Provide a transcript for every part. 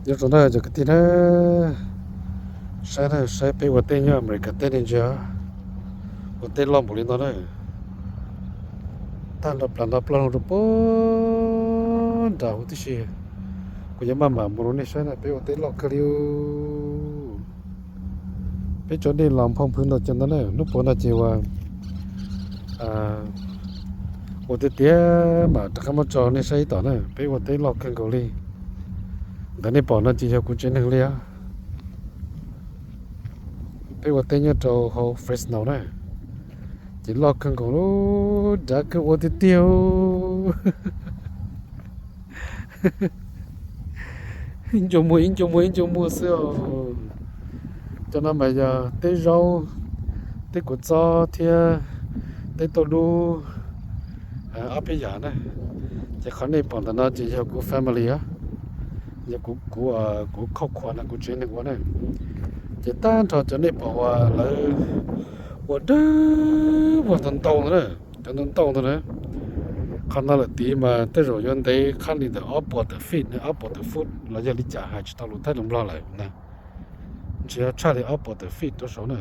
Nyob zoo na cov kwv tij na, saib na, saib peb ua teb nyob Amelikas teb ne ntsia, ua teb loj npaum li no na. Tag nrho plas no ploj loo rau puag nram huv tib si. Kuv yuav maj mam mus rau nej saib na, peb ua teb loj kawg li. Peb tso dej los nphau nphwv ntau cov ntawd na, hnub puav no ces ua, ua tiag tiag mam rov qab muab tso nej saib ib tom na, peb ua teb loj kawg nkaus li. Ntawm nej pom no ces yog kuv tsev neeg li os. Peb ua teb nyob rau hauv Fresno na, ces loj kawg nkaus, dav kawg ua tiag tiag. Ib ncua muag ib ncua muag ib ncua muag xwb os. Cov no mas yog teb zaub, teb kua txob thiab teb tauj dub, ob peb yam na. Ces qhov nej pom ntawm no ces yog kuv family, yog kuv, kuv khauj khuav no kuv tsev neeg ua na. Ces tag nrho cov nej pom uas lawv ua dawb vog ntau ntau ntawd na, cov ntau ntau ntawd na, qhov no lawm tid mas tej zaum yuav ntev qhab li ntawm ob puas tawm feet, ob puas tawm foot los yog li cas hais tsis tau lus Thaib lus Nplog lawm na. Ntshe yuav tshaj li ob puas tawm feet rau saud na.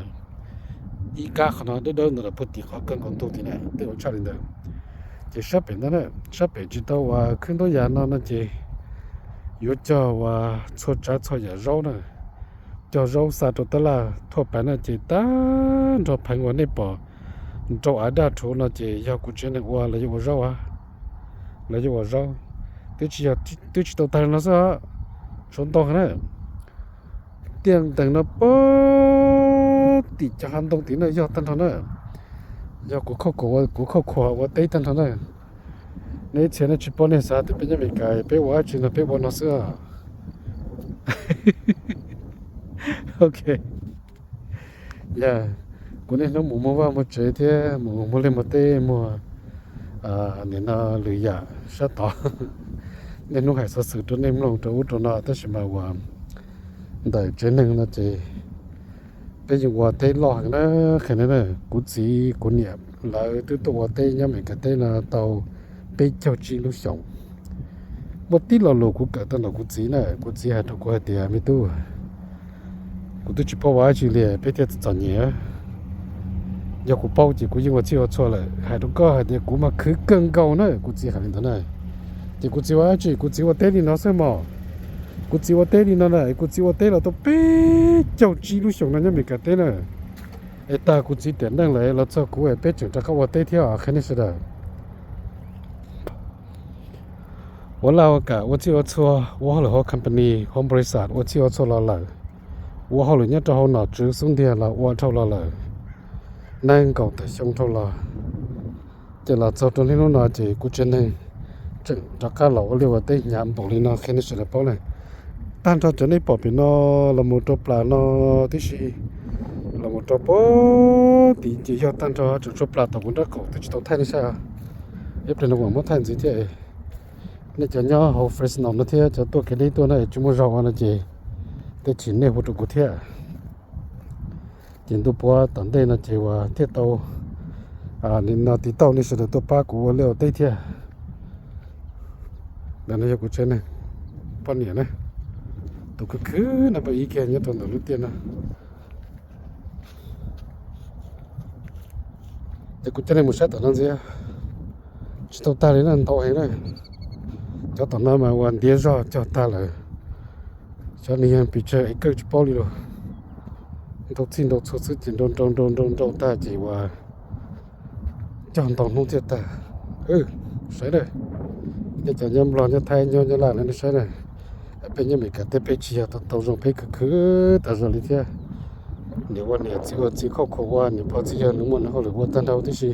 Ib kab qhov no dawb dawb ntawd los puag tim qhov kawg nkaus ntug tim na, tej zaum tshaj li ntawd. Ces sab pem ntawd na, sab pem tsis tau uas khwb ntaub yas no no ces yuav cog uas txhua tsav txhua yam zaub na, cog zaub xa rau tab laj thuaj pais na. Ces tag nrho pheev uas nej pom nrau av daj rhuv no ces yog kuv tsev neeg ua, lawv yuav ua zaub a, lawv yuav ua zaub. Twb tsis yog, twb tsis tau tag li no xwb, tshuav ntau heev na. Tiaj ntees no puag tim cov hav ntoo tim na yog tag nrho na. Yog kuv khauj khuav, kuv khauj khuav ua teb tag nrho na. Nej ib txhia nej tsis paub nej xav tias peb nyob Amelikas peb ua dab tsi no peb ua no xwb. Ok, yog kuv niaj hnub mus muag vaj muag tsev thiab mus muag liaj muag teb muag nim no lwm yam sab tod, niaj hnub hais xov xwm rau nej mloog rau ub rau no tab sis mas uas ntawm tsev neeg no ces peb yeej ua teb loj heev na. Qhia na, kuv txiv kuv niam lawv twb tuaj ua teb nyob Amelikas teb no tau peb caug tsib lub xyoos. Muaj tib lo lus kuv kawm tau ntawm kuv txiv na, kuv txiv hais rau kuv hais tias, me tub, kuv twb tsis paub ua dab tsi li peb thiaj txom nyem. Yog kuv paub ces kuv yeej ua txhij ua txhua lawm. Hais rau koj hais tias kuv mas khwv kawg nkaus na, kuv txiv hais li ntawd na. Ces kuv txiv ua dab tsi? Kuv txiv ua teb li no xwb mog. Kuv txiv ua teb li no na, kuv txiv ua teb los tau peb caug tsib lub xyoos no nyob Amelikas teb na. Es tag kuv txiv tiam neej lawm los txog kuv es peb tseem rov qab ua teb thiab os, qhia nej sawv daws. Ua laj ua kam ua txhij ua txhua, ua hauj lwm hauv company, hauv npaus lis xas ua txhij ua txhua los lawm, ua hauj lwm nyob rau hauv nom tswv xub ntiag los ua dhau los lawm, nees nkaum tawm xyoo dhau los. Ces los txog rau niaj hnub no ces kuv tsev neeg tseem rov qab los ua liaj ua teb hnyav npaum li no, qhia nej sawv daws paub na. Tag nrho cov nej pom pem no los mus rau plas no tib si, los mus rau puag tim ces yog tag nrho, tseem tshuav plas tom kuv nraub qaum twb tsis tau thaij nej saib. Ib pliag no kuv mam muab thaij ntxiv thiab. Nej cov nyob hauv Fresno no thiab cov tuaj kev deb tuaj na es tsis muaj zog ua no ces tej chim nej hu rau kuv thiab. Ces ntu puav tom ntej no ces uas thiaj tau nim no tiv tauj nej sawv daws tuaj pab kuv ua liaj ua teb thiab. Ntawm no yog kuv tsev neeg, poj niam na, tus khwv khwv no pab ib kiag nyob rau ntawm lub tiaj no. Ces kuv coj nej mus saib tom no ntxiv, tsis tau tag li na, ntau heev na. Cov tom no mas uas ntiav zog cog tag lawm. Xyov nws yog pes tsawg acre tsis paub li los. Nrau txhij nrau txhua xwb ces nrau nrau nrau nrau nrau tag ces uas cog ntau hnub thiaj tag. Saib na, nej cov nyob Nplog nyob Thaib nyob nyob Laj lawm nej saib na, peb nyob Amelikas teb peb tsis yog tau tau zoo, peb khwv khwv tas zog li thiab. Niam ua niam, txiv ua txiv, khauj khuav ua, niam pog txiv yawg nws muaj nws hauj lwm ua tag nrho tib si.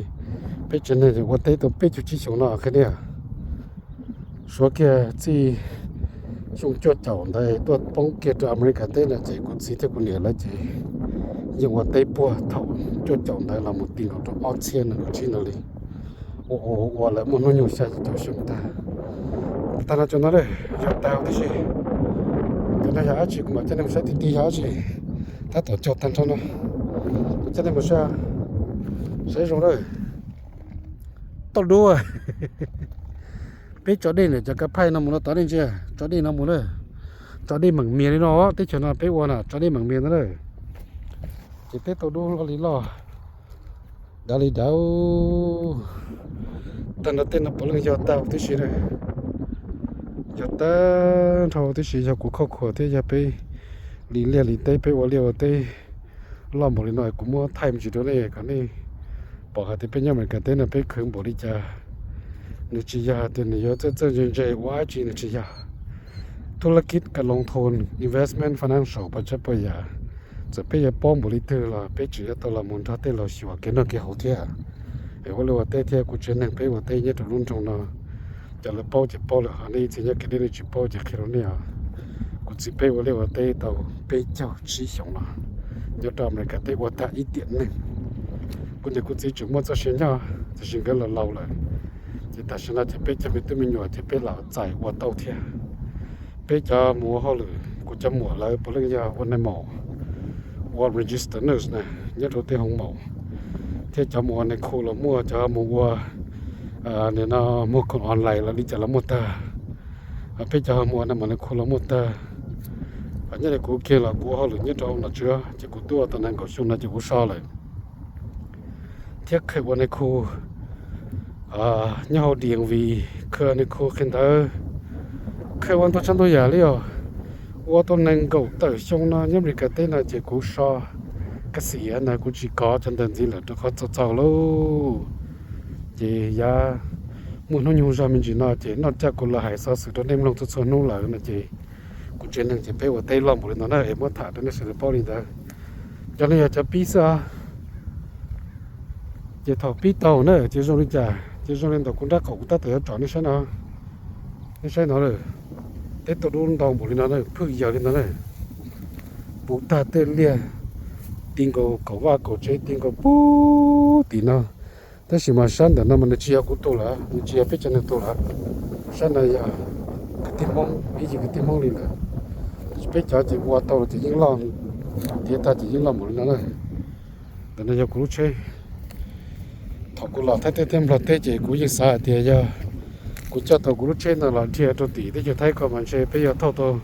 Peb tsev neeg ua teb tau peb caug tsib xyoos no qhia nej. Suav kiag txij xyoo cuaj caum ntawd tuaj poob kiag rau Amelikas teb no ces kuv txiv thiab kuv niam lawv ces yeej ua teb puag thaum cuaj caum ntawd los mus ti nkaus rau ob txhiab nees nkaum tsib ntawd li. Ua ua ua lawv muaj hnub nyoog xya caum xyoo tag. Tag no cov no yog tag huv tib si. Cov no yog dab tsi kuv mam coj nej mus saib ti ti yog dab tsi. Tab tom cog tag nrho no, kuv coj nej mus saib, saib zoo lawm. Tauj dub. Peb tso dej ntawm cov ka phaij no mus no tod nej ntsia, tso dej no mus na. Tso dej meem mias li no, teb chaws no peb ua na tso dej meem mias ntag na. Ces teb tau dub loj li loj, dav li dav. Tag nrho tej no puav leej yog tag huv tib si na, yog tag nrho huv tib si, yog kuv khauj khuav thiab yog peb li liaj li teb, peb ua liaj ua teb loj npaum li no kuv muab thaij me ntsis rau nej kom nej pom hais tias peb nyob Amelikas teb no peb khwv npaum li cas. Nws tsis yog tias nws yuav txawj txawj ntse ntse ua dab tsi, nws tsis yog. Thub lab kib ka loo thoo, investment, financial, pas tsab paj yam, txawm peb yuav paub npaum li twg los peb tseem yuav tau los mus nrog tej laus xyuas kev noj kev haus thiab. Es ua liaj ua teb thiab kuv tsev neeg peb ua teb nyob rau lub nroog no, cov lawv paub ces paub lawm, ho nej ib txhia nyob kev deb nej tsis paub ces qhia rau nej os. Kuv txiv peb ua liaj ua teb tau peb caug tsib xyoos no, nyob rau Amelikas teb ua tag ib tiam neeg. Kuv niam kuv txiv tseem muaj txoj sia nyob, tiam sis nkawd los laus lawm, ces tam sim no ces peb cov me tub me nyuam ces peb los txais ua tau thiab. Peb cov mus ua hauj lwm, kuv cov muam lawv puav leej yog ua nais maum, ua register nurse na, nyob rau tej hoo maum, thiab cov mus ua nais khu los muaj, cov mus ua nim no muag khoom online los li cas los muaj tag. Peb cov mus ua nais maum nais khu los muaj tag. Nyob li kuv kiag los kuv ua hauj lwm nyob rau hoo nom tswv ces kuv twb ua tau nees nkaum xyoo no ces kuv so lawm. Thiab qhia ua nais khu nyob hauv DMV, qhia nais khu qhia ntawv, qhia ua ntau tsav ntau yam li os. Ua tau nees nkaum tawm xyoo no nyob Amelikas teb no ces kuv so kas xias na, kuv tsis kov cov ntawd ntxiv lawm rau qhov txaus txaus lauj. Ces yav muaj hnub nyoog zog me ntsis no ces noj caj kuv los hais xov xwm rau nej mloog txhua txhua hnub lawm no ces kuv tsev neeg ces peb ua teb loj npaum li no na es muab tham rau nej sawv daws paub li ntawd. Cov no yog cov pib xwb os. Ces thaum pib tau na ces zoo li cas, ces zoo li ntawm kuv nrab qaum kuv tab tom yuav tsom nej saib no. Nej saib no lawm, teb tau dub ntau npaum li no na, phwj yawg li no na. Puv tag tej liaj, ti nkaus kaum vaj kaum tsev, ti nkaus puag tim no. Tab sis mas sab ntawm no mas nws tsis yog kuv tug lawm, nws tsis yog peb cov neeg tug lawm. Sab no yog kwv tij Hmoob, ib yig kwv tij Hmoob li lawm. Tab sis peb cov ces ua tau ces yeej loj, tiav tag ces yeej loj npaum li no na. Ntawm no yog kuv lub tsheb. Thaum kuv los Thaib teb thiab Nplog teb ces kuv yeej xav hais tias yog kuv coj tau kuv lub tsheb no los dhia rau tim teb chaws Thaib ko mas ntshe peb yuav thauj tau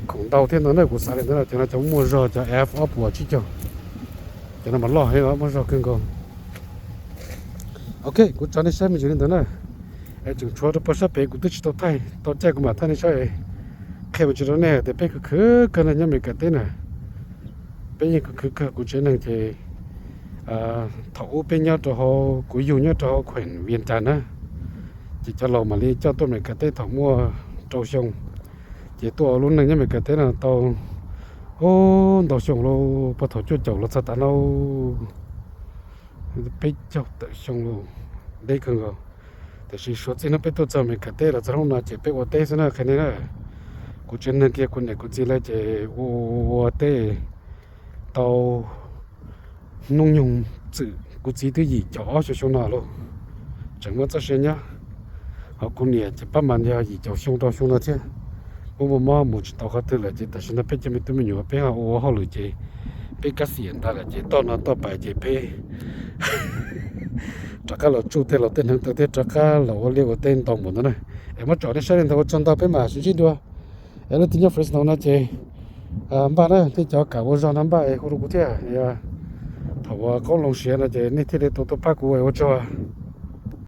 khoom ntau thiab no na. Kuv xav li ntawd no, cov no cov muaj zog, cov F ob puas tsib caug, cov no mas loj heev os, muaj zog kawg nkaus. Ok, kuv tso nej saib me ntsis li ntawd na. Es tseem tshuav rau pog sab pem kuv twb tsis tau thaij, tau caij kuv mam thaij nej saib. Qhia me ntsis rau nej tias peb khwv khwv kawg no nyob Amelikas teb na. Peb yeej khwv khwv kawg, kuv tsev neeg ces thaum ub peb nyob rau hauv, kuv yug nyob rau hauv khuem Vias Cas na, ces cov laus mam li coj tuaj Amelikas teb thaum muaj rau xyoo. Ces tuaj ua lub neej nyob Amelikas teb no tau ntau xyoo lauj, puag thaum cuaj caum los txog tav no, peb caug tawm xyoo lauj, deb kawg nkaus. Tiam sis suav txij hnub peb tuaj txog Amelikas teb los txog hnub no ces peb ua teb xwb na, qhia nej na. Kuv tsev neeg kiag kuv niam kuv txiv lawv ces ua ua teb tau hnub nyoog txwm kuv txiv twb yim caum ob xyoo xyoo no lauj, tseem muaj txoj sia nyob. Ho kuv niam ces pab mas yog yim caum xyoo rau xyoo no thiab. Muaj muaj mob mus tsis tau qhov twg lawm ces tam sim no peb cov me tub me nyuam peb ho ua ua hauj lwm ces peb kab xiam ntawd lawm ces toj no toj pais ces peb rov qab los tsuj tej laus tej hneev taw thiab rov qab los ua liaj ua teb ntau npaum ntawd na. Es muab tsom nej saib li ntawd ua tsaug ntau, peb mam sib ntsib dua. Es leej twg nyob Fresno no ces npaj na, nej cov kam ua zog no npaj es hu rau kuv thiab. Thaum uas qoob loo siav no ces nej thiaj li tau tuaj pab kuv ua tsaug.